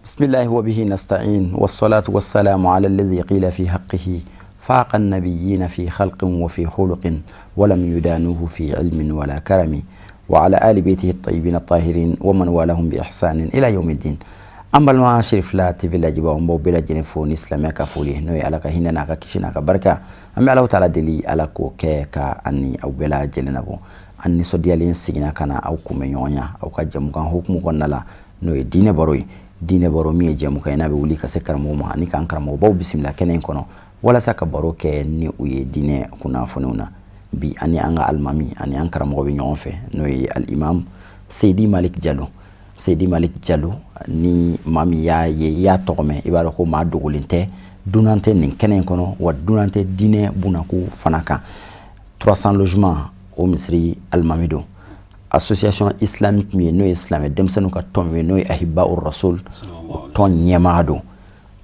بسم الله وبه نستعين والصلاة والسلام على الذي قيل في حقه فاق النبيين في خلق وفي خلق ولم يدانوه في علم ولا كرم وعلى آل بيته الطيبين الطاهرين ومن والاهم بإحسان إلى يوم الدين. An balima Cherifla TV lajɛbaaw, n b'aw bɛɛ lajɛlen fo ni silamɛya ka foli, n'o ye Ala ka hinɛ n'a ka kisi n'a ka barika. An bɛ Alahu taala deli, Ala k'o kɛ ka an ni aw bɛɛ lajɛlen nabɔ. An nisɔndiyalen seginna ka na aw kunbɛn ɲɔgɔn ya aw ka jɛmukan hukumu kɔnɔna la, n'o ye diinɛ baro ye. Diinɛ baro min ye jɛmukan ye n'a bɛ wuli ka se karamɔgɔ ma ani k'an karamɔgɔbaw bisimila kɛnɛ in kɔnɔ walasa ka baro kɛ ni u ye diinɛ kunnafoniw na. Bi, ani an ka alimami ani an karamɔgɔ bɛ ɲɔgɔn fɛ, n'o ye alimam Seyidi Malik Jalo. Seyidi Malik Jalo, ni maa min y'a ye, i y'a tɔgɔ mɛn, i b'a dɔn ko maa dogolen tɛ, dunan tɛ nin kɛnɛ in kɔnɔ, wa dunan tɛ diinɛ bunako fana kan. 300 logements, o misiri alimami don. Association islamique min ye, n'o ye silamɛ denmisɛnninw ka tɔn min ye, n'o ye Ahiba Rasul, o tɔn ɲɛmaa don.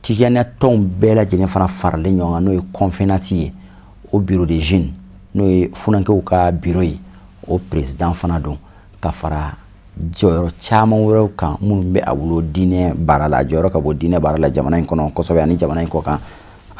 Tijaniya tɔnw bɛɛ lajɛlen fana faralen ɲɔgɔn kan, n'o ye Confénati ye, o bureau de jeunes, n'o ye funankɛw ka bureau ye, o président fana don, ka fara jɔyɔrɔ caman wɛrɛw kan minnu bɛ a bolo diinɛ baara la. Jɔyɔrɔ ka bɔ diinɛ baara la jamana in kɔnɔ kosɛbɛ ani jamana in kɔ kan.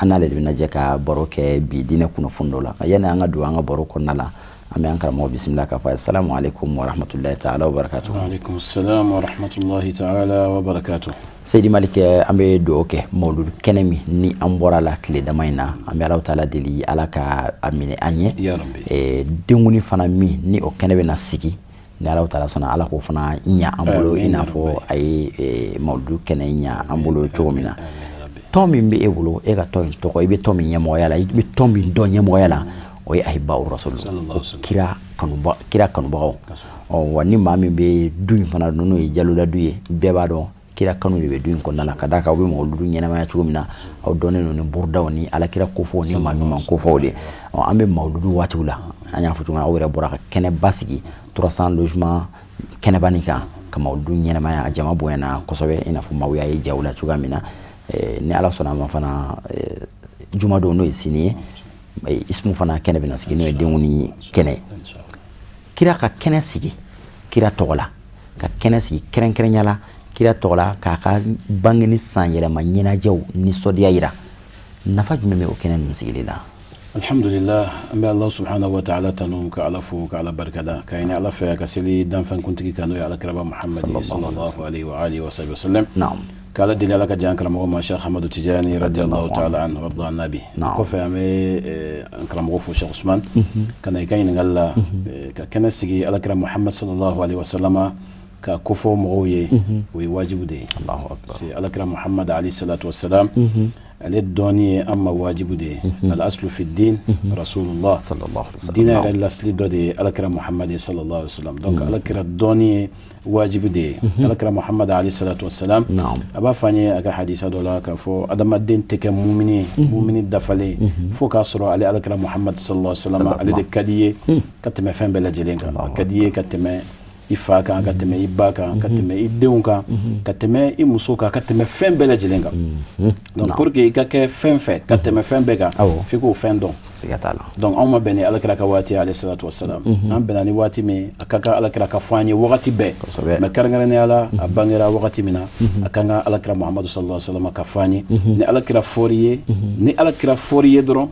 An n'ale de bɛna jɛ ka baro kɛ bi diinɛ kunnafoni dɔ la. Yanni an ka don an ka baro kɔnɔna la, an bɛ an karamɔgɔ bisimila k'a fɔ assalamu alaikum wa rahmatullahi ta'ala wa barakatuh. Wa alaikum salam wa rahmatullahi ta'ala wa barakatuh. Seyidi Malik, an bɛ dugawu kɛ mawuludu kɛnɛ min ni an bɔra la tile dama in na, an bɛ Alahu taala deli, Ala ka a minɛ an ye. Ya Rabbi. Denkuni fana min ni o kɛnɛ bɛ na sigi, ni Alahu taala sɔnna, Ala k'o fana ɲa an bolo i n'a fɔ a ye mawuludu kɛnɛ ɲa an bolo cogo min na. Tɔn min bɛ e bolo, e ka tɔn in tɔgɔ, i bɛ tɔn min ɲɛmɔgɔya la, i bɛ tɔn min dɔn ɲɛmɔgɔya la, o ye Ahiba Rasul, ko kira kanuba, kira kanubagaw. Ɔ wa, ni maa min bɛ du in fana dɔn, n'o ye Jalola du ye, bɛɛ b'a dɔn kira kanu de bɛ du in kɔnɔna la, ka d'a kan aw bɛ mawuludu ɲɛnamaya cogo min na, aw dɔnnen don ni burudaw ni alakira kofɔw ni maa ɲuman kofɔw de. Ɔ, an bɛ mawuludu waatiw la, an y'a fɔ cogo min, aw yɛrɛ bɔra ka kɛnɛba sigi 300 logements kɛnɛba nin kan ka mawuludu ɲɛnamaya. A jama bonyana kosɛbɛ, i n'a fɔ maaw y'a ye jaw la cogoya min na. Ni Ala sɔnna a ma fana, jumadon, n'o ye sini ye, ismu fana kɛnɛ bɛna sigi, n'o ye denw kɛnɛ. Kira ka kɛnɛ sigi kira tɔgɔ la, ka kɛnɛ sigi kɛrɛnkɛrɛnya la kira tɔgɔ la, k'a ka bange ni san yɛlɛma ɲɛnajɛw nisɔndiya yira, nafa jumɛn bɛ o kɛnɛ ninnu sigili la? Alhamdulillah, an bɛ Allah subhanahu wa ta'ala tanu, ka Ala fo, ka Ala barikada, ka ɲini Ala fɛ ka seli danfɛn kuntigi kan, n'o ye alakiraba Muhammad sallallahu alaihi wa alihi wa sallam. Ka Ala deli, Ala ka jan karamɔgɔ ma, Cheikh Hamadu Tijani radiyallahu ta'ala anhu warda nabi. Kɔfɛ, an bɛ an karamɔgɔ fo, Cheikh Usman, ka na i ka ɲininkali la. Ka kɛnɛ sigi alakira Muhammad sallallahu alaihi wa sallama ka kofɔ mɔgɔw ye, o ye wajibu de ye. Allahu akbar. C'est alakira Muhammad alayhi salatu wassalam, ale dɔnni ye an ma wajibu de ye. Al aslu fi din rasulullah. Sallallahu alaihi wasallam. Diinɛ yɛrɛ lasili dɔ de ye alakira Muhammad sallallahu alaihi wasallam. Donc alakira dɔnni ye wajibu de ye. Alakira Muhammad alayhi salatu wassalam, a b'a fɔ an ye a ka hadisa dɔ la k'a fɔ adamaden tɛ kɛ mumini ye, mumini dafalen, fo k'a sɔrɔ ale alakira Muhammad sallallahu alaihi wasallam, ale de ka di ye ka tɛmɛ fɛn bɛɛ lajɛlen kan. A ka di ye ka tɛmɛ i fa kan, ka tɛmɛ i ba kan, ka tɛmɛ i denw kan, ka tɛmɛ i muso kan, ka tɛmɛ fɛn bɛɛ lajɛlen kan. Donc pour que i ka kɛ fɛn fɛ ka tɛmɛ fɛn bɛɛ kan, f'i k'o fɛn dɔn. Siga t'a la. Donc anw ma bɛn ni alakira ka waati alayhi salatu wassalam, an bɛnna ni waati min a ka kan alakira ka fɔ an ye wagati bɛɛ, mais kɛrɛnkɛrɛnnenya la, a bangera wagati min na, a kan ka alakira Muhamadu sallallahu alaihi wasallam ka fɔ an ye. Ni alakira fɔr'i ye, ni alakira fɔr'i ye dɔrɔn,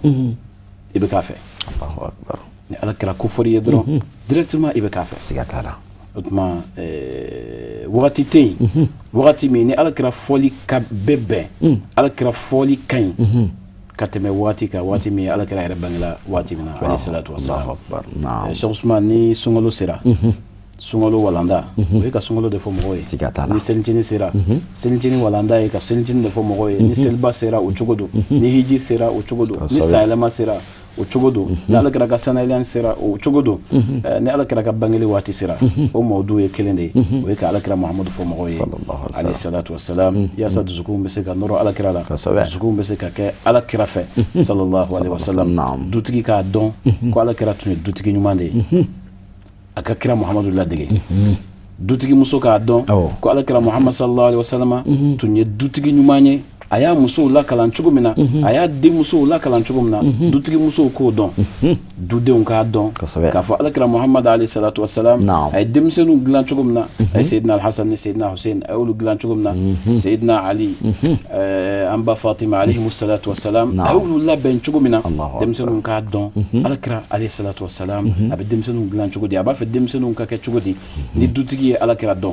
i bɛ k'a fɛ. Allahu akbar. Ni alakira ko fɔr'i ye dɔrɔn, directement i bɛ k'a fɛ. Siga t'a la. O tuma, wagati tɛ yen, wagati min ni alakira fɔli ka bɛ bɛn, alakira fɔli ka ɲi ka tɛmɛ waati kan, waati min alakira yɛrɛ bangela waati min na alayhi salatu wasalam. Cheikh Ousmane, ni sunkalo sera, sunkalo walanda, o ye ka sunkalo de fɔ mɔgɔw ye. Siga t'a la. Ni selicini sera, selicini walanda ye ka selicini de fɔ mɔgɔw ye. Ni seliba sera, o cogo don. Ni hiji sera, o cogo don. Ni sanyɛlɛma sera, o cogo don. Ni alakira ka sanayɛlɛn sera, o cogo don. Ni alakira ka bangeli waati sera, o mawdu ye kelen de ye, o ye ka alakira Muhamadu fɔ mɔgɔw ye alayhi salatu wasalam, yaasa dusukun bɛ se ka nɔrɔ alakira la, dusukun bɛ se ka kɛ alakira fɛ sallallahu alaihi wasallam. Dutigi k'a dɔn ko alakira tun ye dutigi ɲuman de ye, a ka kira Muhamadu ladege. Dutigi muso k'a dɔn ko alakira Muhamadu sallallahu alaihi wasallam tun ye dutigi ɲuman ye, A y'a musow lakalan cogo min na, a y'a denmusow lakalan cogo min na, dutigi musow k'o dɔn, dudenw k'a dɔn k'a fɔ Alakira Muhamadu alayhi salatu wasalam a ye denmisɛnninw dilan cogo min na, a ye Seyidina Alhasan ni Seyidina Hussein, a y'olu dilan cogo min na, Seyidina Ali, an ba Fatima alayhi salatu wasalam, a y'olu labɛn cogo min na, denmisɛnninw k'a dɔn Alakira alayhi salatu wasalam a bɛ denmisɛnninw dilan cogo di, a b'a fɛ denmisɛnninw ka kɛ cogo di. Ni dutigi ye Alakira dɔn,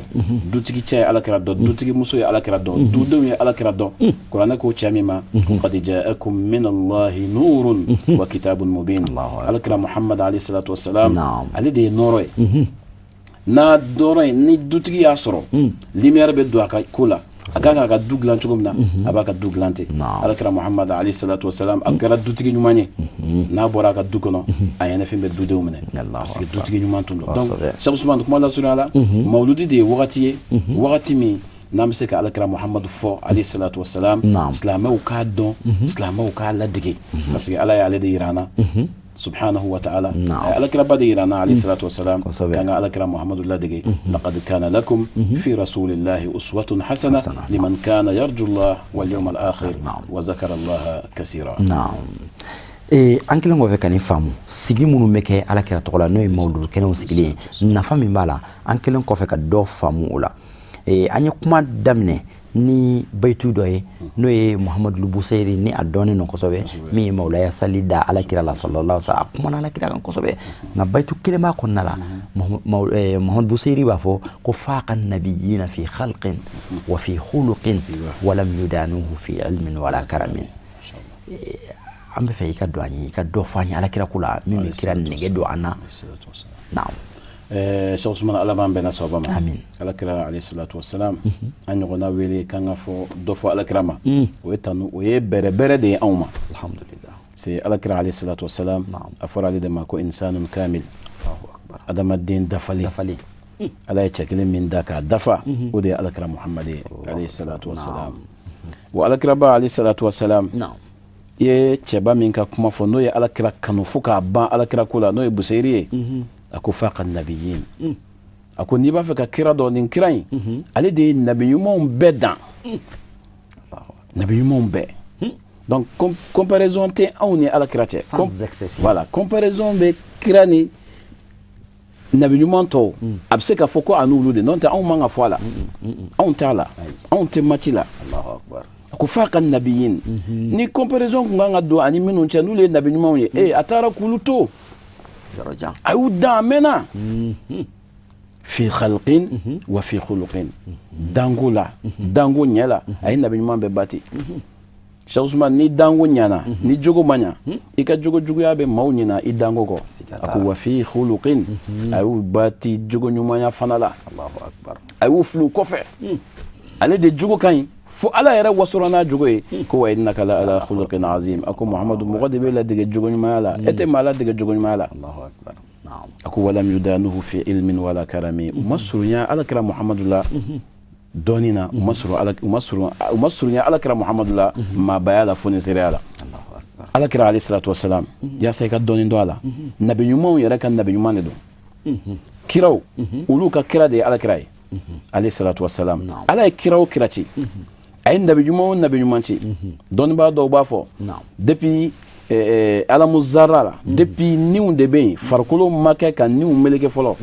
dutigi cɛ ye Alakira dɔn, dutigi muso ye Alakira dɔn, dudenw ye Alakira dɔn, Kuranɛ ko cɛ min ma qad ja'akum min Allahi nurun wa kitabun mubin, Alakira Muhammad alayhi salatu wasalam, ale de ye nɔɔrɔ ye. N'a nɔɔrɔ ye, ni dutigi y'a sɔrɔ, lumière bɛ don a ka ko la. A kan k'a ka du dilan cogo min na, a b'a ka du dilan ten. Alakira Muhammad alayhi salatu wasalam, a kɛra dutigi ɲuman ye. N'a bɔra a ka du kɔnɔ, a ɲɛnafin bɛ dudenw minɛ, parce que dutigi ɲuman tun don. Donc Cheikh Ousmane, kuma lasurunya la, mawuludi de ye wagati ye, wagati min n'an bɛ se ka Alakira Muhammadu fɔ alayhi salatu wasalam, silamɛw k'a dɔn, silamɛw k'a ladege, parce que Ala y'ale de yira an na subhanahu wa ta'ala. Alakira ba de yira an na alayhi salatu wasalam k'an ka Alakira Muhammadu ladege. Laqad kana lakum fi rasulillahi uswatun hasana liman kana yarju Allah wal yawmal akhir wa zakara Allah kasira. Naam. An kɛlen kɔfɛ ka nin faamu, sigi minnu bɛ kɛ Alakira tɔgɔ la, n'o ye mawuludu kɛnɛw sigilen ye, nafa min b'a la, an kɛlen kɔfɛ ka dɔ faamu o la, an ye kuma daminɛ ni bayitu dɔ ye, n'o ye Muhamadu Busayiri ni a dɔnnen don kosɛbɛ, min ye Mawulaya sali da Alakira la sallallahu alaihi wasallam. A kumana Alakira kan kosɛbɛ, nka bayitu kelen b'a kɔnɔna la. Muhamadu Busayiri b'a fɔ ko faqa nabiyina fi khalqin wa fi khuluqin wa lam yudanuhu fi ilmin wala karamin. An bɛ fɛ i ka don an ye, i ka dɔ fɔ an ye Alakira ko la min bɛ kira nege don an na. Naam. Cheikh Ousmane, Ala b'an bɛnna sababa ma. Amin. Alakira alayhi salatu wasalam, an ɲɔgɔnna wele k'an ka fɔ dɔ fɔ Alakira ma, o ye tanu, o ye bɛrɛbɛrɛ de ye anw ma. Alhamdulillah. C'est Alakira alayhi salatu wasalam, a fɔra ale de ma ko insanun kamil, adamaden dafalen. Dafalen. Ala ye cɛ kelen min da k'a dafa, o de ye Alakira Muhamadi ye alayhi salatu wasalam. Wa Alakiraba alayhi salatu wasalam, i ye cɛba min ka kuma fɔ, n'o ye Alakira kanu fo k'a ban Alakira ko la, n'o ye Busayiri ye, a ko faqa nabiyin. A ko n'i b'a fɛ ka kira dɔn, nin kira in, ale de ye nabi ɲumanw bɛɛ dan, nabi ɲumanw bɛɛ. Donc comparaison tɛ anw ni Alakira cɛ. Sans exception. Voilà, comparaison bɛ kira ni nabi ɲuman tɔw, a bɛ se ka fɔ ko a n'olu de n'o tɛ, anw man ka fɔ a la, anw t'a la, anw tɛ mati la. Allahu akbar. A ko faqa nabiyin. Ni comparaison kun kan ka don ani minnu cɛ, n'olu ye nabi ɲumanw ye, ee, a taara k'olu to yɔrɔ jan. A y'u dan a mɛnna fi khalqin wa fi khuluqin, danko la, danko ɲɛ la, a ye nabi ɲuman bɛɛ bati. Cheikh Ousmane, ni danko ɲana, ni jogo ma ɲa, i ka jogo juguya bɛ maaw ɲina i danko kɔ. A ko wa fi khuluqin, a y'u bati jogo ɲumanya fana la. Allahu akbar. A y'u fili u kɔfɛ, ale de jogo ka ɲi fo Ala yɛrɛ wasora n'a jogo ye, ko wa innaka la ala khuluqin azim. A ko Muhamadu, mɔgɔ de bɛ ladege jogo ɲumanya la, e tɛ maa ladege jogo ɲumanya la. Allahu akbar, naam. A ko walam yudanuhu fi ilmin wala karami. U ma surunya Alakira Muhamadu la dɔɔni na, u ma surun ala, u ma surunya Alakira Muhamadu la maabaya la, fonisɛrɛya la. Allahu akbar. Alakira alayhi salatu wasalam, yaasa i ka dɔɔni dɔn a la, nabi ɲumanw yɛrɛ ka nabi ɲuman de don. Kiraw, olu ka kira de ye Alakira ye alayhi salatu wasalam. Ala ye kira o kira ci, a ye nabi ɲuman o nabi ɲuman ci, dɔnnibaa dɔw b'a fɔ depuis alamu zarra la, depuis niw de bɛ yen, farikolo ma kɛ ka niw meleke fɔlɔ,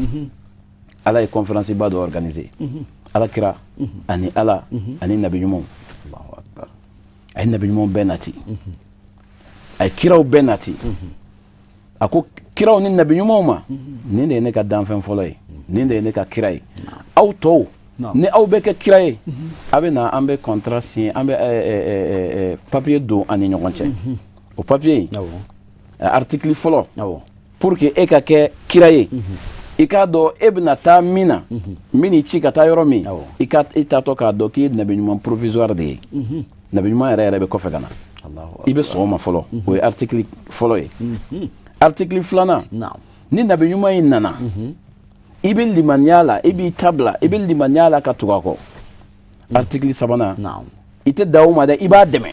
Ala ye conférence ba dɔ organiser, Alakira ani Ala ani nabi ɲumanw. Allahu akbar. A ye nabi ɲumanw bɛɛ nati, a ye kiraw bɛɛ nati. A ko kiraw ni nabi ɲumanw ma: nin de ye ne ka danfɛn fɔlɔ ye, nin de ye ne ka kira ye. Aw tɔw, ni aw bɛ kɛ kira ye, a bɛ na, an bɛ contrat signer, an bɛ papier don an ni ɲɔgɔn cɛ. O papier in, article fɔlɔ, pour que e ka kɛ kira ye, i k'a dɔn e bɛna taa min na, min n'i ci ka taa yɔrɔ min, i ka i taatɔ k'a dɔn k'i ye nabi ɲuman provisoire de ye, nabi ɲuman yɛrɛ yɛrɛ bɛ kɔfɛ ka na, i bɛ sɔn o ma fɔlɔ. O ye article fɔlɔ ye. Article filanan, ni nabi ɲuman in nana, i bɛ limaniya la, i b'i ta bila, i bɛ limaniya la ka tugu a kɔ. Article sabanan, i tɛ dan o ma dɛ, i b'a dɛmɛ.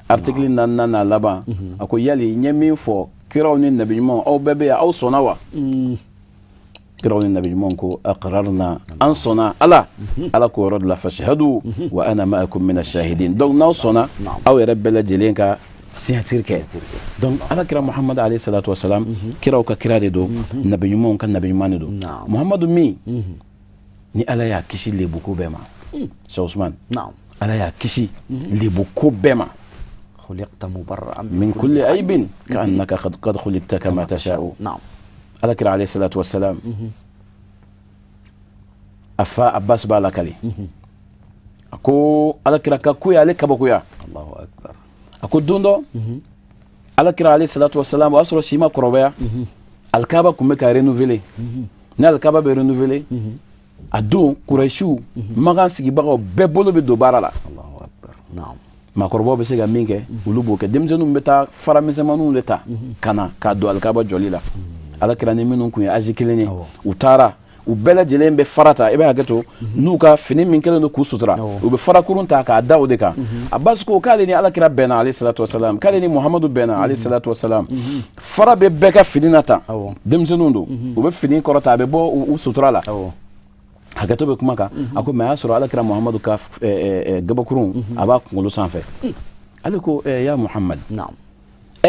Article naaninan n'a laban, a ko yali n ye min fɔ kiraw ni nabi ɲumanw, aw bɛɛ bɛ yan, aw sɔnna wa? Kiraw ni nabi ɲumanw ko aqrarna, an sɔnna Ala. Ala ko yɔrɔ de la fashhadu wa ana ma'akum mina shahidin. Donc n'aw sɔnna, aw yɛrɛ bɛɛ lajɛlen ka signature kɛ. Donc Ala kira Muhammad alayhi salatu wasalam, kiraw ka kira de don, nabi ɲumanw ka nabi ɲuman de don. Muhammadu min ni Ala y'a kisi lebuko bɛɛ ma, Cheikh Ousmane, Ala y'a kisi lebuko bɛɛ ma. Khuliqta mubarra'an min kulli aibin ka'annaka qad khuliqta kama tasha'u. Ala kira alayhi salatu wasalam, a fa Abbas b'a lakali, a ko Ala kira ka ko y'ale kabakoya. Allahu akbar. A ko don dɔ, Ala kira alayhi salatu wasalam, o y'a sɔrɔ si ma kɔrɔbaya, alikaba tun bɛ ka renouveler. Ni alikaba bɛ renouveler, a don Kurɛsiw, Makan sigibagaw bɛɛ bolo bɛ don baara la. Allahu akbar. Naam. Maakɔrɔbaw bɛ se ka min kɛ, olu b'o kɛ. Denmisɛnninw bɛ taa fara misɛnmaninw de ta ka na k'a don alikaba jɔli la. Ala kira ni minnu tun ye âge kelen ye, u taara, u bɛɛ lajɛlen bɛ fara ta, i bɛ hakɛ to, n'u ka fini min kɛlen don k'u sutura, u bɛ farakurun ta k'a da o de kan. Abbas ko k'ale ni Ala kira bɛnna alayhi salatu wasalam, k'ale ni Muhamadu bɛnna alayhi salatu wasalam, fara bɛ bɛɛ ka fini na tan. Denmisɛnninw don, u bɛ fini kɔrɔta, a bɛ bɔ u sutura la. Hakɛto bɛ kuma kan. A ko mais a y'a sɔrɔ Ala kira Muhamadu ka gabakurun a b'a kunkolo sanfɛ. Ale ko ya Muhamad,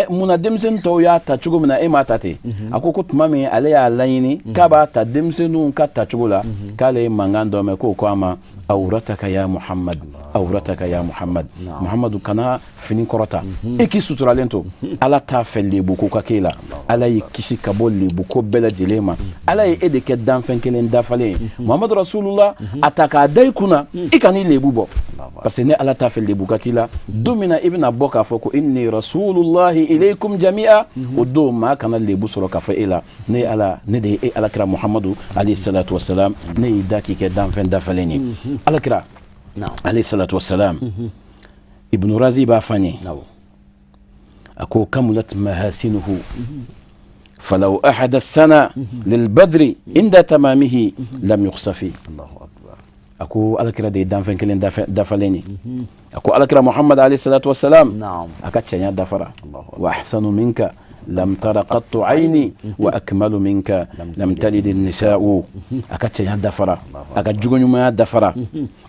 munna denmisɛnnin tɔw y'a ta cogo min na, e m'a ta ten? A ko tuma min ale y'a laɲini k'a b'a ta denmisɛnninw ka tacogo la, k'ale ye mankan dɔ mɛn k'o ko a ma awrataka ya Muhamad, awrataka ya Muhamad, Muhamadu kana fini kɔrɔta, e k'i suturalen to, Ala t'a fɛ lebu ko ka k'e la. Ala y'i kisi ka bɔ lebu ko bɛɛ lajɛlen ma. Ala ye e de kɛ danfɛn kelen dafalen ye. Muhamadu Rasulullah, a ta k'a da i kunna, i kan'i lebu bɔ, parce que ne Ala t'a fɛ lebu ka k'i la. Don min na i bɛna bɔ k'a fɔ ko inni rasulullahi ilaykum jami'a, o don maa kana lebu sɔrɔ k'a fɔ e la. Ne Ala, ne de ye e Ala kira Muhamadu alayhi salatu wasalam, ne y'i da k'i kɛ danfɛn dafalen ye. Ala kira alayhi salatu wasalam, Ibn Razi b'a fɔ an ye, a ko kamulat mahasinuhu falaw ahada sana lilbadri inda tamamihi lam yukhsafi. A ko Ala kira de ye danfɛn kelen dafalen ye. A ko Ala kira Muhammad alayhi salatu wasalam, a ka cɛɲa dafara. Wa ahsanu minka lam tara qattu ayni wa akmalu minka lam talid nisa'u. A ka cɛɲa dafara, a ka jogoɲumanya dafara,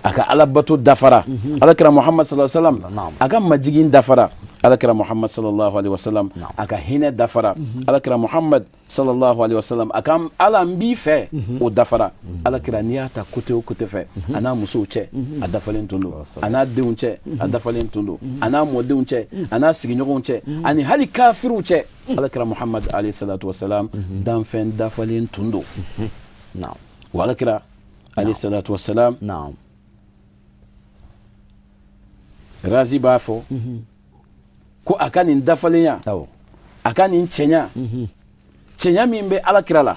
a ka alabato dafara. Ala kira Muhammad sallallahu alaihi wasallam, a ka majigin dafara. Ala kira Muhammad sallallahu alaihi wasallam, a ka hinɛ dafara. Ala kira Muhammad sallallahu alaihi wasallam, a ka Ala n b'i fɛ, o dafara. Ala kira, n'i y'a ta côté o côté fɛ, a n'a musow cɛ, a dafalen tun don, a n'a denw cɛ, a dafalen tun don, a n'a mɔdenw cɛ, a n'a sigiɲɔgɔnw cɛ, ani hali kafiriw cɛ, Ala kira Muhammad alayhi salatu wasalam, danfɛn dafalen tun don. Wa Ala kira alayhi salatu wasalam, Razi b'a fɔ ko a ka nin dafalenya, a ka nin cɛɲa, cɛɲa min bɛ Ala kira la,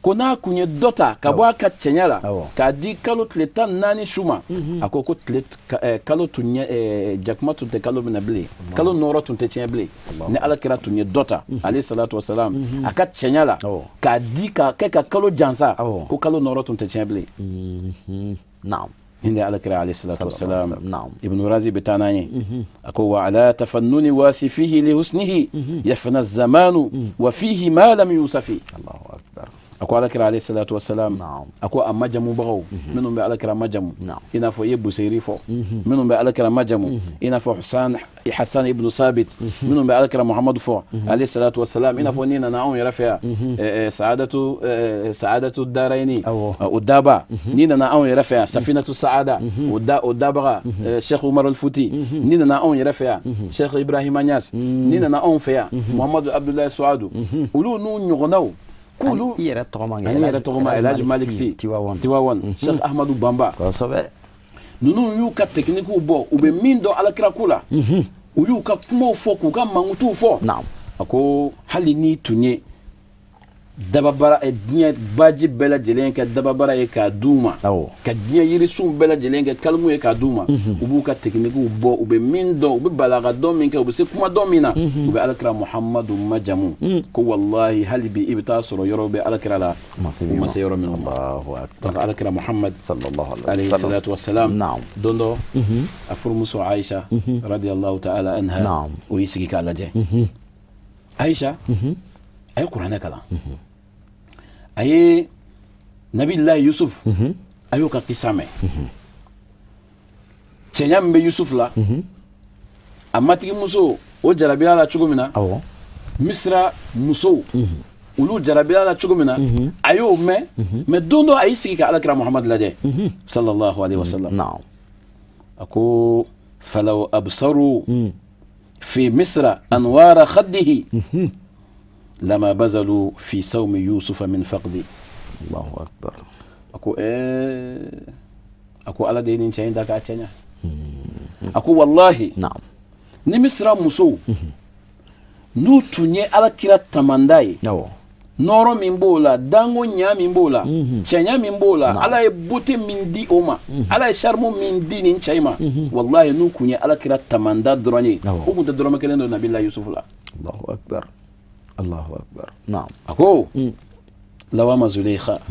ko n'a kun ye dɔ ta ka bɔ a ka cɛɲa la k'a di kalo tile 14 su ma, a ko tile kalo tun ɲɛ jakuma tun tɛ kalo minɛ bilen, kalo nɔɔrɔ tun tɛ tiɲɛ bilen. Ni Ala kira tun ye dɔ ta alayhi salatu wasalam a ka cɛɲa la k'a di ka kɛ ka kalo jansa, ko kalo nɔɔrɔ tun tɛ tiɲɛ bilen. Nin de Ala kira alayhi salatu wasalam. Ibn Razi bɛ taa n'an ye, a ko wa ala tafannuni wasifihi li husnihi yafna zamanu wa fihi ma lam yusafi. A ko Ala kira alayhi salatu wasalam, a ko a majamubagaw minnu bɛ Ala kira majamu, i n'a fɔ i ye Busayri fɔ, minnu bɛ Ala kira majamu, i n'a fɔ Hassan ibn Sabit, minnu bɛ Ala kira Muhammadu fɔ alayhi salatu wasalam, i n'a fɔ n'i nana anw yɛrɛ fɛ yan, Saadatu Darayni o daba, n'i nana anw yɛrɛ fɛ yan, Safinatu Saada o dabaga Cheikh Umar al-Futi, n'i nana anw yɛrɛ fɛ yan, Cheikh Ibrahima Niass, n'i nana anw fɛ yan, Muhammadu Abdullahi Suadu, olu n'u ɲɔgɔnnaw, k'olu i yɛrɛ tɔgɔma ani yɛrɛ tɔgɔma El Hadj Malick Sy Tivaouane, Cheikh Ahmadou Bamba, ninnu y'u ka techniques bɔ, u bɛ min dɔn Ala kira ko la, u y'u ka kumaw fɔ, k'u ka mankutuw fɔ. A ko hali n'i tun ye dababara, diɲɛ baji bɛɛ lajɛlen kɛ dababara ye k'a d'u ma, ka diɲɛ yirisunw bɛɛ lajɛlen kɛ kalimu ye k'a d'u ma, u b'u ka techniques bɔ, u bɛ min dɔn, u bɛ balaga dɔn min kɛ, u bɛ se kuma dɔn min na, u bɛ Ala kira Muhammadu majamu, ko wallahi hali bi i bɛ taa sɔrɔ yɔrɔ bɛ Ala kira la u ma se yɔrɔ minnu ma. Donc Ala kira Muhammad alayhi salatu wasalam, don dɔ a furumuso Aisha radiyallahu ta'ala anha, o y'i sigi k'a lajɛ. Aisha a ye kuranɛ kalan, a ye Nabilayi Yusuf, a y'o ka kisa mɛn. Cɛɲa min bɛ Yusuf la, a matigimuso o jarabila la cogo min na, Misira musow olu jarabila la cogo min na, a y'o mɛn. Mais don dɔ, a y'i sigi ka Alakira Muhamadu lajɛ, sallallahu alaihi wasallam. A ko: falaw absaru fi misra anwara khaddihi lama bazalu fi sawmi yusufa min faqdi. Allahu akbar. A ko a ko Ala de ye nin cɛ in da k'a cɛɲa. A ko wallahi, ni Misira musow n'u tun ye Ala kira tamanda ye, nɔɔrɔ min b'o la, danko ɲa min b'o la, cɛɲa min b'o la, Ala ye beauté min di o ma, Ala ye charme min di nin cɛ in ma, wallahi, n'u kun ye Ala kira tamanda dɔrɔn ye, u kun tɛ dɔrɔmɛ kelen don Nabila Yusuf la. Allahu akbar, Allahu akbar, naam. A ko: lawama Zuleyha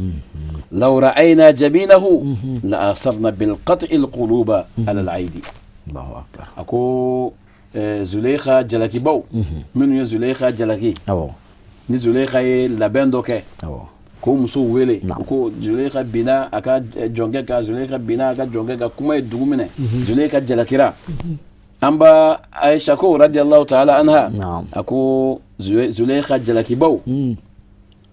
law ra'ayna jabinahu la asarna bilqat'i alquluba ala al'aidi. Allahu akbar. A ko Zuleyha jalakibaw minnu ye Zuleyha jalaki, ni Zuleyha ye labɛn dɔ kɛ k'o musow wele, u ko Zuleyha binna a ka jɔnkɛ kan, Zuleyha binna a ka jɔnkɛ kan, kuma ye dugu minɛ, Zuleyha jalakira. An ba Aisha ko radiyallahu ta'ala anha, a ko Zuleyha jalakibaw,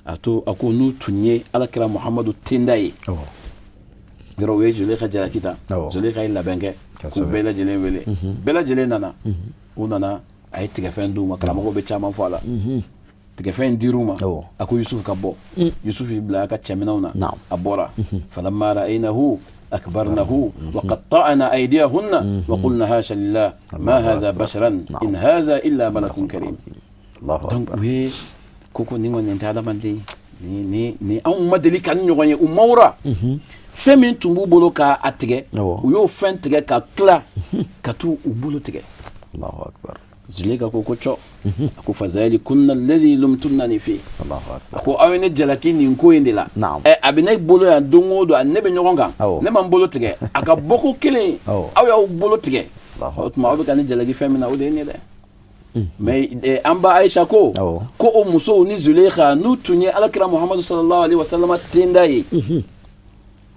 a to a ko n'u tun ye Alakira Muhamadu tenda ye yɔrɔ, u ye Zuleyha jalaki ta. Zuleyha ye labɛn kɛ k'u bɛɛ lajɛlen wele. Bɛɛ lajɛlen nana. U nana, a ye tigɛfɛn d'u ma. Karamɔgɔw bɛ caman fɔ a la. Tigɛfɛn dir'u ma. A ko Yusuf ka bɔ. Yusuf y'i bila a ka cɛminɛw na, a bɔra. Falamma ra'aynahu akbarnahu wa qatta'na aydiyahunna wa qulna hasha lillah ma hadha basharan in hadha illa malakun karim. Donc u ye ko nin kɔni, nin tɛ adamaden, ni anw ma deli ka ni ɲɔgɔn ye. U mawura fɛn min tun b'u bolo k'a tigɛ, u y'o fɛn tigɛ ka tila ka t'u u bolo tigɛ. Allahu akbar. Zuleyka ko cɔ, a ko fazalikunna allazi lumtunnani fi. A ko aw ye ne jalaki nin ko in de la. Ɛ, a bɛ ne bolo yan don o don, a ne bɛ ɲɔgɔn kan, ne ma n bolo tigɛ. A ka bɔko kelen, aw y'aw bolo tigɛ. O tuma, aw bɛ ka ne jalaki fɛn min na, o de ye nin ye dɛ. Mais an ba Aisha ko o musow ni Zuleyka n'u tun ye Alakira Muhamadu sallallahu alaihi wasallam tenda ye,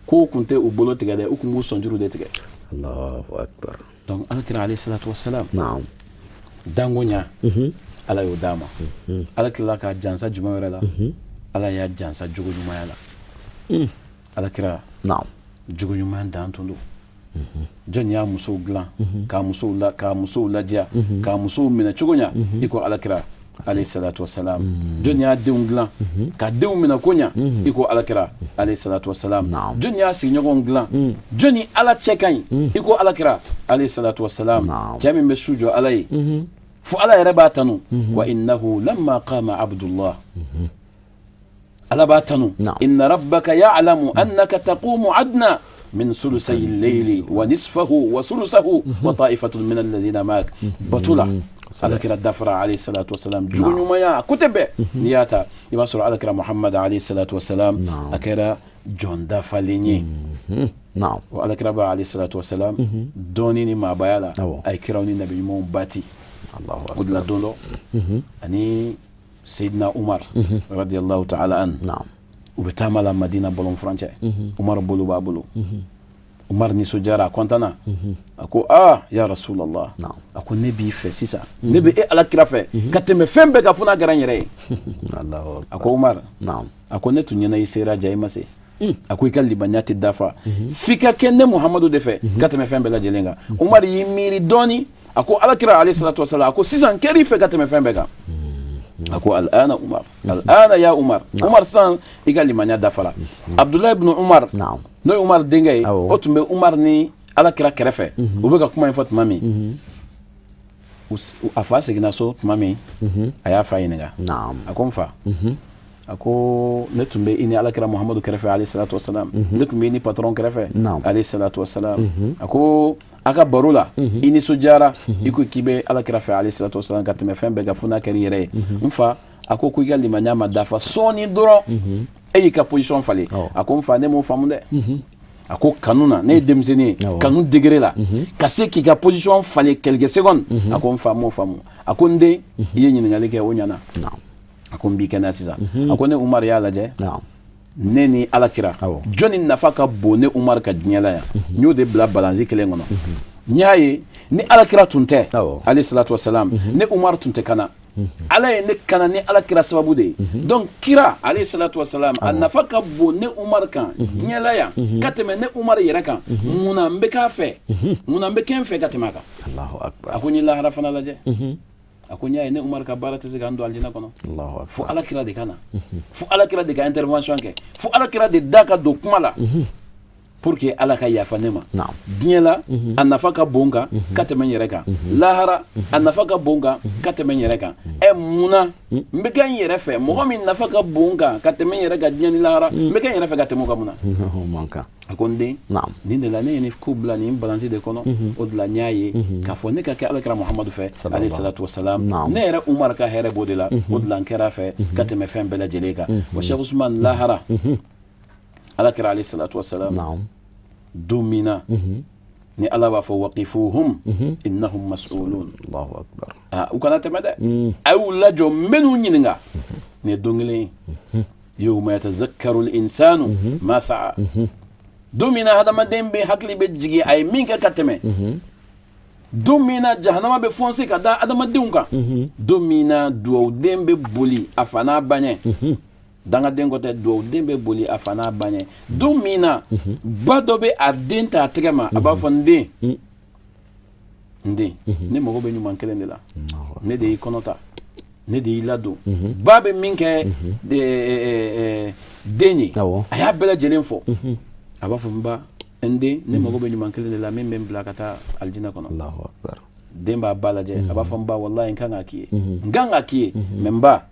k'o tun tɛ u bolo tigɛ dɛ, u tun b'u sɔnjuru de tigɛ. Allahu akbar. Donc Alakira alayhi salatu wasalam, danko ɲa, Ala y'o d'a ma. Ala tilala k'a jansa jumɛn wɛrɛ la? Ala y'a jansa jogo ɲumanya la. Alakira jogo ɲuman dan tun don. Jɔn y'a musow dilan k'a musow ladiya, k'a musow minɛ cogo ɲa i ko Alakira alayhi salatu wasalam? Jɔn y'a denw dilan ka denw minɛ ko ɲa i ko Alakira alayhi salatu wasalam? Jɔn y'a sigiɲɔgɔnw dilan? Jɔn ni Ala cɛ ka ɲi i ko Alakira alayhi salatu wasalam? Cɛ min bɛ su jɔ Ala ye fo Ala yɛrɛ b'a tanu: wa innahu lamma qama abdullah. Ala b'a tanu: inna rabbaka ya'lamu annaka taqumu adna min sulusay al-layli wa nisfahu wa sulusahu wa ta'ifatun min alladhina ma'ak. Bato la, Alakira dafara alayhi salatu wasalam. Jogo ɲumanya côté bɛɛ, n'i y'a ta, i b'a sɔrɔ Alakira Muhammad alayhi salatu wasalam, a kɛra jɔn dafalen ye. O Alakira ba alayhi salatu wasalam, dɔɔni ni maabaya la, a ye kiraw ni nabi ɲumanw bati. O de la, don dɔ, ani Seydina Umar radiyallahu ta'ala an, u bɛ taama la Madina bɔlɔn furancɛ. Umar bolo b'a bolo. Umar nisɔndiyara, a kɔntana. A ko: aa, ya Rasulallah, a ko ne b'i fɛ sisan, ne bɛ e Ala kira fɛ ka tɛmɛ fɛn bɛɛ kan, fo n'a kɛra n yɛrɛ ye. A ko: Umar, a ko ne tun ɲɛna i sera ja, i ma se. A ko i ka limaniya tɛ dafa f'i ka kɛ ne Muhamadu de fɛ ka tɛmɛ fɛn bɛɛ lajɛlen kan. Umar y'i miiri dɔɔni. A ko: Ala kira alayhi salatu wasalam, a ko sisan kɛr'i fɛ ka tɛmɛ fɛn bɛɛ kan. A ko: al'ana Umar, al'ana ya Umar, Umar, sisan i ka limaniya dafara. Abdulayi ibn Umar, n'o ye Umar denkɛ ye, o tun bɛ Umar ni Ala kira kɛrɛfɛ, u bɛ ka kuma in fɔ tuma min, a fa seginna so tuma min, a y'a fa ɲininka. A ko: n fa, a ko ne tun bɛ i ni Alakira Muhamadu kɛrɛfɛ alayhi salatu wasalam, ne tun bɛ i ni patron kɛrɛfɛ alayhi salatu wasalam. A ko a ka baro la, i nisɔndiyara, i ko k'i bɛ Alakira fɛ alayhi salatu wasalam ka tɛmɛ fɛn bɛɛ kan, fo n'a kɛra i yɛrɛ ye. N fa, a ko i ka limaniya ma dafa sɔɔni dɔrɔn, e y'i ka position falen. A ko: n fa, ne m'o faamu dɛ. A ko kanu na, ne ye denmisɛnnin ye, kanu degré la ka se k'i ka position falen quelques secondes, a ko n fa, m'o faamu. A ko: n den, i ye ɲininkali kɛ, o ɲɛna. A ko n b'i kɛnɛya sisan. A ko ne Umar y'a lajɛ. Ne ni Ala kira, jɔnni nafa ka bon ne Umaru ka diɲɛ la yan? N y'o de bila balansi kelen kɔnɔ. N y'a ye ni Ala kira tun tɛ, alayhi salatu wasalam, ne Umaru tun tɛ kana. Ala ye ne kana ni Ala kira sababu de ye. Donc kira alayhi salatu wasalam, a nafa ka bon ne Umaru kan diɲɛ la yan ka tɛmɛ ne Umaru yɛrɛ kan. Munna n bɛ k'a fɛ? Munna n bɛ kɛ n fɛ ka tɛmɛ a kan? Allahu akbar. A ko n ye lahara fana lajɛ. A ko n y'a ye ne Umaru ka baara tɛ se ka n don alijinɛ kɔnɔ fo Ala kira de ka na, fo Ala kira de ka intervention kɛ, fo Ala kira de da ka don kuma la pour que Ala ka yafa ne ma. Diɲɛ la, a nafa ka bon kan ka tɛmɛ n yɛrɛ kan. Lahara, a nafa ka bon kan ka tɛmɛ n yɛrɛ kan. Ɛ, munna n bɛ kɛ n yɛrɛ fɛ? Mɔgɔ min nafa ka bon kan ka tɛmɛ n yɛrɛ kan diɲɛ ni lahara, n bɛ kɛ n yɛrɛ fɛ ka tɛmɛ o kan, mun na? A ko n den, nin de la ne ye nin ko bila nin balance de kɔnɔ. O de la n y'a ye k'a fɔ ne ka kɛ Ala kira Muhamadu fɛ, alayhi salatu wasalam, ne yɛrɛ Umaru ka hɛrɛ b'o de la. O de la n kɛra fɛ ka tɛmɛ fɛn bɛɛ lajɛlen kan. Wa Cheikh Ousmane, lahara, Ala kira alayhi salatu wasalam, don min na ni Ala b'a fɔ waqifuhum innahum mas'ulun, Allahu akbar, u kana tɛmɛ dɛ, a y'u lajɔ, n bɛ n'u ɲininka. Nin ye don kelen ye, yawma yatazakkaru al-insanu ma sa'a, don min na hadamaden bɛ hakili bɛ jigin a ye min kɛ ka tɛmɛ, don min na jahanama bɛ foncer ka da adamadenw kan, don min na duwawuden bɛ boli a fa n'a ba ɲɛ, dangaden ko tɛ, duwawuden bɛ boli a fa n'a ba ɲɛ, don min na ba dɔ bɛ a den ta a tɛgɛ ma, a b'a fɔ n den, n den, ne mago bɛ ɲuman kelen de la, ne de y'i kɔnɔ ta, ne de y'i ladon. Ba bɛ min kɛ den ye, a y'a bɛɛ lajɛlen fɔ. A b'a fɔ n ba, n den, ne mago bɛ ɲuman kelen de la min bɛ n bila ka taa alijinɛ kɔnɔ. Den b'a ba lajɛ, a b'a fɔ n ba, walahi n kan k'a k'i ye, n kan k'a k'i ye, mais n ba,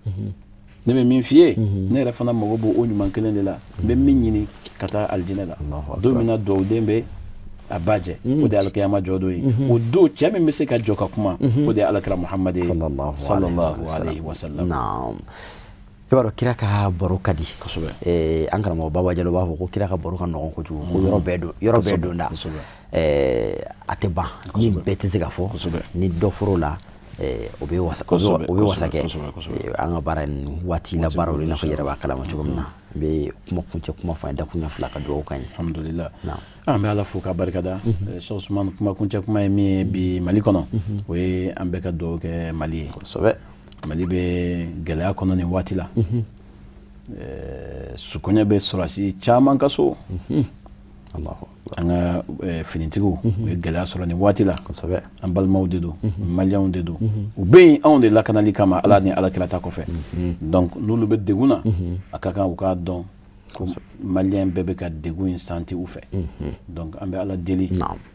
ne bɛ min f'i ye, ne yɛrɛ fana mago b'o ɲuman kelen de la, n bɛ min ɲini ka taa alijinɛ la. Don min na duwawuden bɛ a ba jɛ, o de ye alikiyama jɔ don ye. O don, cɛ min bɛ se ka jɔ ka kuma, o de ye Alakira Muhamadu ye, sallallahu alayhi wa sallam. I b'a dɔn kira ka baro ka di kosɛbɛ. An karamɔgɔ Baba Jalo b'a fɔ ko kira ka baro ka nɔgɔn kojugu, ko yɔrɔ bɛɛ don, yɔrɔ bɛɛ donda, a tɛ ban, ni bɛɛ tɛ se ka fɔ, ni dɔ fɔr'o la o bɛ wasa, o bɛ wasa kɛ. An ka baara in waati la baaraw i n'a fɔ yɛrɛ b'a kalama cogo min na. N bɛ kuma kuncɛ kuma fɔ an ye, dakuruɲɛ fila, ka dugawu k'an ye. Alhamdulillah, an bɛ Ala fo ka barikada. Cheikh Ousmane, kuma kuncɛ kuma ye min ye bi Mali kɔnɔ, o ye an bɛɛ ka dugawu kɛ Mali ye. Kosɛbɛ. Mali bɛ gɛlɛya kɔnɔ nin waati la. Sukoɲɛ bɛ sɔrɔsi caman ka so. An ka finitigiw, u ye gɛlɛya sɔrɔ nin waati la. An balimaw de don, maliyɛnw de don, u bɛ yen anw de lakanali kama, Ala ni Ala kira ta kɔfɛ. Donc n'olu bɛ degun na, a ka kan u k'a dɔn ko maliyɛn bɛɛ bɛ ka degun in santi u fɛ. Donc an bɛ Ala deli,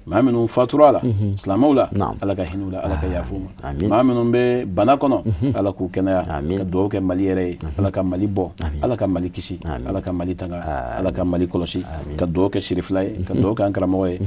maa minnu fatura la silamɛw la, Ala ka hinɛ u la, Ala ka yafa u ma. Maa minnu bɛ bana kɔnɔ, Ala k'u kɛnɛya. Ka dugawu kɛ Mali yɛrɛ ye, Ala ka Mali bɔ, Ala ka Mali kisi, Ala ka Mali tanga, Ala ka Mali kɔlɔsi. Ka dugawu kɛ Sirifila ye, ka dugawu kɛ an karamɔgɔ ye,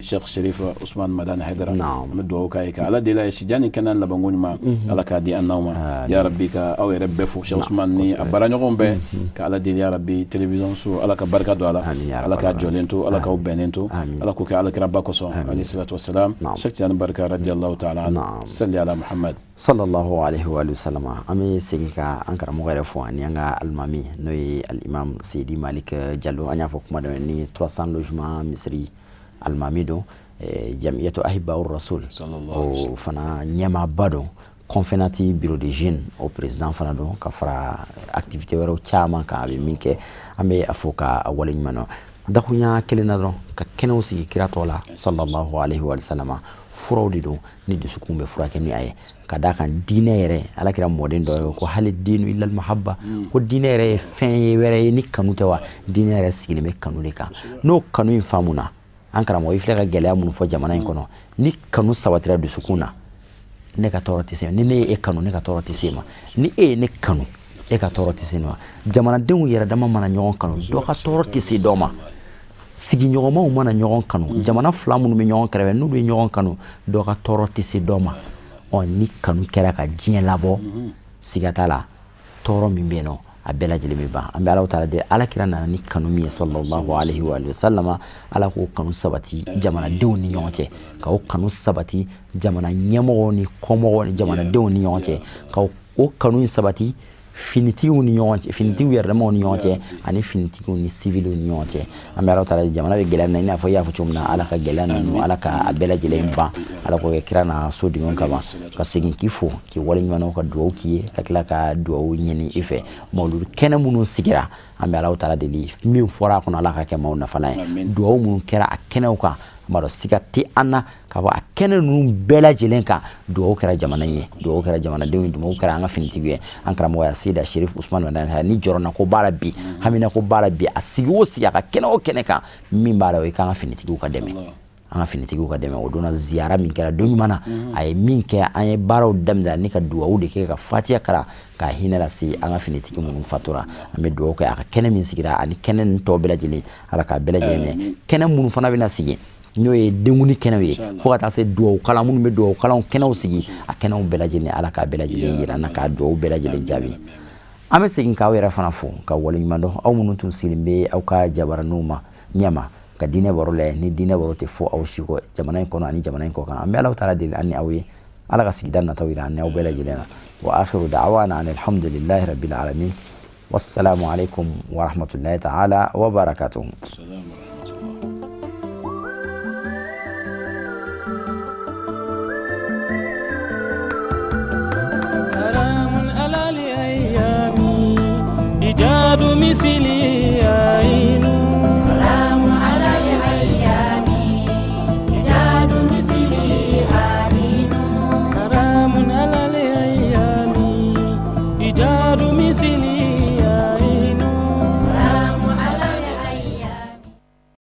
Cheikh Sherif Ousmane Madani Haidara. An bɛ dugawu k'a ye, ka Ala deli a ye, sijan ni kɛnɛya labanko ɲuman, Ala k'a di an n'aw ma ya Rabbi. Ka aw yɛrɛ bɛɛ fo, Cheikh Ousmane ni a baaraɲɔgɔnw bɛɛ, ka Ala deli ya Rabbi, télévision so, Ala ka barika don a la, Ala k'a jɔlen to, Ala k'aw bɛnnen to, Ala k'o kɛ Ala kira ba kosɔn, alayhi salatu wassalam. Cheikh Tidiane barika, radiyallahu ta'ala anhu, salli ala Muhammad. Sallallahu alaihi wa sallam. An bɛ segin ka an karamɔgɔ yɛrɛ fo ani an ka alimami, n'o ye alimam Seydi Malik Jalo. An y'a fɔ kuma daminɛ ni 300 logements misiri alimami don, jamiyatu Ahibaw Rasul o fana ɲɛmaaba don, Confénati bureau de jeunes o président fana don, ka fara activité wɛrɛw caman kan a bɛ min kɛ. An bɛ a fɔ ka waleɲuman dɔn. Dakuruɲa kelen na dɔrɔn, ka kɛnɛw sigi kira tɔ la, sallallahu alaihi wa sallam, furaw de don ni dusukun bɛ furakɛ ni a ye. Ka d'a kan diinɛ yɛrɛ, Ala kira mɔden dɔ ye ko hali diinu illal mahabba, ko diinɛ yɛrɛ ye fɛn ye wɛrɛ ye ni kanu tɛ wa? Diinɛ yɛrɛ sigilen bɛ kanu de kan. N'o kanu in faamuna, an karamɔgɔ, i filɛ ka gɛlɛya minnu fɔ jamana in kɔnɔ, ni kanu sabatira dusukun na, ne ka tɔɔrɔ tɛ se, ni ne ye e kanu, ne ka tɔɔrɔ tɛ se ma, ni e ye ne kanu, e ka tɔɔrɔ tɛ se ne ma. Jamanadenw yɛrɛ dama mana ɲɔgɔn kanu, dɔ ka tɔɔrɔ tɛ se dɔ ma. Sigiɲɔgɔnmaw mana ɲɔgɔn kanu, jamana fila minnu bɛ ɲɔgɔn kɛrɛfɛ, n'olu ye ɲɔgɔn kanu, dɔ ka tɔɔrɔ tɛ se dɔ ma. Ɔ, ni kanu kɛra ka diɲɛ labɔ, siga t'a la, tɔɔrɔ min bɛ yen nɔ, a bɛɛ lajɛlen bɛ ban. An bɛ Ala taala deli, Ala kira nana ni kanu min ye, sallallahu alaihi wa sallama, Ala k'o kanu sabati jamanadenw ni ɲɔgɔn cɛ, ka o kanu sabati jamana ɲɛmɔgɔw ni kɔmɔgɔw ni jamanadenw ni ɲɔgɔn cɛ, ka o kanu in sabati Finitigiw ni ɲɔgɔn cɛ, finitigiw yɛrɛ damaw ni ɲɔgɔn cɛ, ani finitigiw ni civiliw ni ɲɔgɔn cɛ. An bɛ Ala taala, jamana bɛ gɛlɛya min na, i n'a fɔ i y'a fɔ cogo min na, Ala ka gɛlɛya ninnu, Ala ka a bɛɛ lajɛlen ban, Ala k'o kɛ kira n'a sodenw kama. Ka segin k'i fo, k'i waleɲuman dɔn, ka dugawu k'i ye, ka tila ka dugawu ɲini i fɛ. Mawuludu kɛnɛ minnu sigira, an bɛ Ala taala deli, min fɔra a kɔnɔ, Ala ka kɛ maaw nafalan ye. Dugawu minnu kɛra a kɛnɛw kan, an b'a dɔn siga tɛ an na k'a fɔ a kɛnɛ ninnu bɛɛ lajɛlen kan, dugawu kɛra jamana ye, dugawu kɛra jamanadenw ye, dugawu kɛra an ka finitigiw ye. An karamɔgɔ ya Seyida Sherif Usman Madani ni jɔrɔna ko b'a la bi, hamina ko b'a la bi, a sigi o sigi, a ka kɛnɛ o kɛnɛ kan, min b'a la, o ye k'an ka finitigiw ka dɛmɛ, an ka finitigiw ka dɛmɛ. O donna ziyara min kɛra don ɲuman na, a ye min kɛ, an ye baaraw daminɛ ni ka dugawu de kɛ, ka fatiya kalan, ka hinɛ lase an ka finitigi minnu fatura. An bɛ dugawu kɛ a ka kɛnɛ min sigira ani kɛnɛ ninnu tɔw bɛɛ lajɛlen, Ala k'a bɛɛ lajɛlen minɛ. Kɛnɛ minnu fana bɛna sigi, n'o ye denkundi kɛnɛw ye, fo ka taa se dugawu kalan minnu bɛ dugawu kalanw kɛnɛw sigi, a kɛnɛw bɛɛ lajɛlen, Ala k'a bɛɛ lajɛlen yira an na, k'a dugawu bɛɛ lajɛlen jaabi. An bɛ segin k'aw yɛrɛ fana fo ka waleɲuman dɔn, aw minnu tun sigilen bɛ aw ka jabaraninw ma ɲɛma ka diinɛ baro lajɛ. Ni diinɛ baro tɛ fɔ aw si kɔ jamana in kɔnɔ ani jamana in kɔ kan. An bɛ Ala taala deli an ni aw ye, Ala ka sigida nataw yira an ni aw bɛɛ lajɛlen na. Wa akhiru da'wana an alhamdulillahi rabbil alamin, wassalamu alaikum wa rahmatullahi ta'ala wa barakatuh.